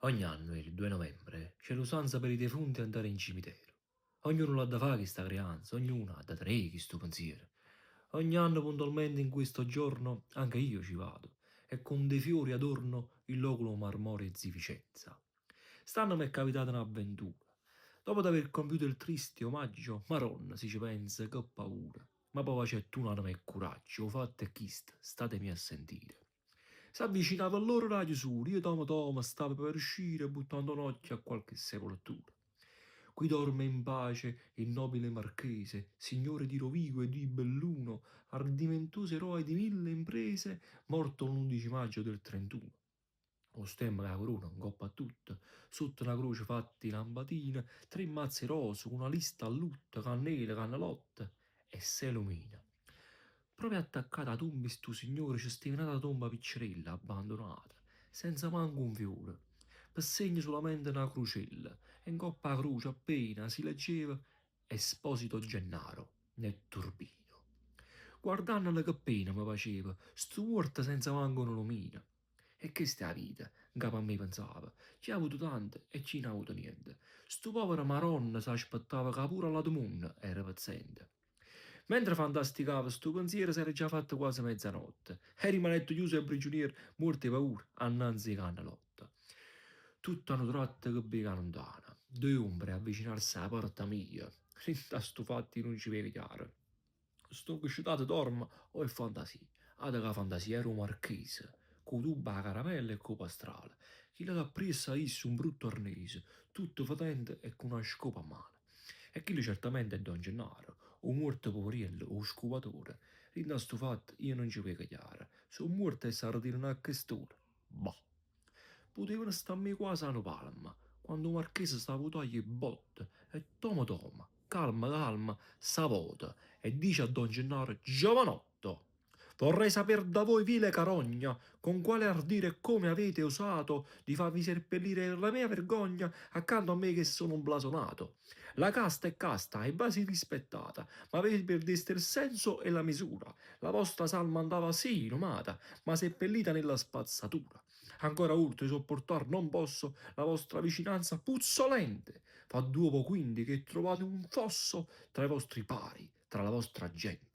Ogni anno, il 2 novembre, c'è l'usanza per i defunti andare in cimitero. Ognuno l'ha da fa' chesta crianza, ognuno ha da tenè chistu pensiero. Ogni anno puntualmente in questo giorno anche io ci vado e con dei fiori adorno il loculo marmoreo 'e zi Vicenza. St'anno m'è capitata n'avventura. Dopo d'aver compiuto il triste omaggio, Maronna, si ce penso, che paura! Ma po' facette un'anema 'e curaggio, 'O fatto è chisto, statemi a sentire. S'avvicinava l'ora d' 'a chiusura, io tomo tomo stavo per uscire buttando un occhio a qualche sepoltura. Qui dorme in pace il nobile marchese, signore di Rovigo e di Belluno, ardimentoso eroe di mille imprese, morto l'undici maggio del trentuno. 'O stemma cu 'a corona 'ncopp a tutto, sotto na croce fatta 'e lampadine, tre mazze 'e rose cu na lista a lutto, cannele, cannelotte e sei lumine. Proprio attaccata 'a tomba 'e stu signore ce steva n'ata tomba piccerella, abbandunata, senza manco un fiore. Pe segno sulamente na crucella e 'ncopp 'a croce appena si leggeva Esposito Gennaro, netturbino. Guardannela che pena me faceva, stu muorto senza manco nu lumino. E chesta è 'a vita, 'ncapa a me pensavo, chi ha avuto tanto e chi n'ha avuto niente. Stu povero maronna s'aspettava ca pure all'ato munno era pezzente. Mentre fantasticavo stu pensiero s'era già fatta quasi mezzanotte e rimanette chiuso e prigioniero, muorto 'e paura, annanz 'e cannelotte. Tutto a nu tratto che veco 'a luntano? Doje ombre avvicinarse 'a porta mia. Dint' 'a stu fatto io nun ce veco chiaro. Stongo scetato, dormo o è fantasia? Ato ca fantasia, era 'o Marchese, cu 'o tubbo 'a caramella e cu 'o pastrale. Chill'ato appriesso a isso, un brutto arnese, tutto fetente e cu na scopa mmano. E chillo certamente è Don Gennaro, 'o muorto puveriello, 'o scupatore. Dint' 'a stu fatto io nun ce veco chiaro. So' muorte e s'arretirano a chest'ora? Boh. Putevano sta 'a me quase a nu palmo, quando 'o Marchese s'avutaje 'e botto e tomo tomo, calma calma, s'avota e dice a Don Gennaro, Giovanotto! Vorrei saper da voi, vile carogna, con quale ardire e come avete osato di farvi seppellire la mia vergogna accanto a me che sono un blasonato. La casta è casta e va sì rispettata, ma voi perdeste il senso e la misura. La vostra salma andava sì inumata, ma seppellita nella spazzatura. Ancora oltre sopportar non posso la vostra vicinanza puzzolente. Fa duopo quindi che trovate un fosso tra i vostri pari, tra la vostra gente.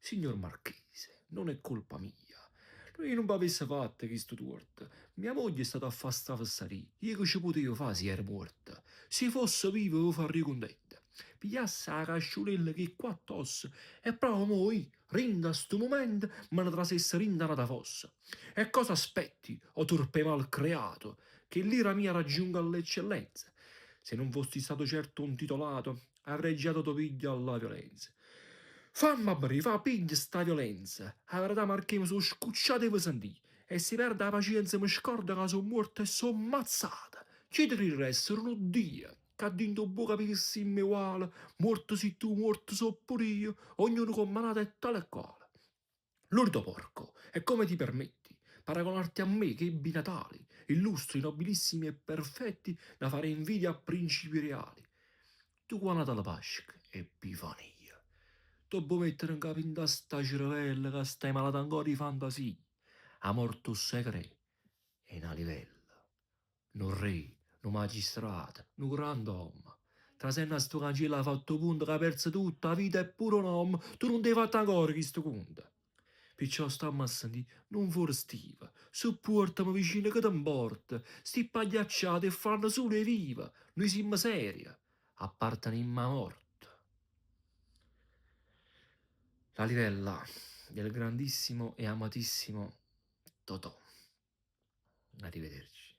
Signor Marchese, non è colpa mia, io nun v'avesse fatto chistu tuorto. Mia moglie è stata a fa sta fessaria, io che ce putevo fa si era muorto? Si fosse vivo ve farria cuntento. Pigliasse 'a casciulella cu 'e quatt'osse e proprio mo io, dint' 'a stu mumento, me ne trasesse dint' 'a n'ata fossa. E cosa aspetti, o turpe malcreato, che l'ira mia raggiunga l'eccellenza? Se non fossi stato certo un titolato, avrei già dato piglio alla violenza. Famme abbedè, fa piglia sta violenza! A verità Marchè me so scucciato 'e ve sentì e si perdo 'a pacienza me scordo ca so muorto e so mazzate! Chi te crire d'essere nu Dio ca dinto 'o bbuò capì che simme uguale, muorto si tu, muorto so pur'io, ognuno comm'a n'ato è tale e quale. Lurdo porco, e come ti permetti, paragonarti a me che ebbi natali, illustri, nobilissimi e perfetti da fare invidia a principi reali? Tu qua Natale Pasca, Epifania, t' 'o buò mettere 'ncapa 'int' 'a sta cerevella ca stai malata ancora 'e fantasia? 'A morte 'o ssaje che è? È na livella. Nu rre, nu magistrato, nu grand'ommo. Trasenno a stu canciello ha fatto 'o punto ca ha perzo tutto, 'a vita e pure 'o nomme. Tu nun t'hê fatto ancora chistu cunto. Pirciò stamme a sentì, nun furastive, suppuortame vicino che te 'mporta, sti pagliacciate 'e ffanno sulo 'e vive, nuje simmo serie, appartenimmo 'a morte. La livella del grandissimo e amatissimo Totò. Arrivederci.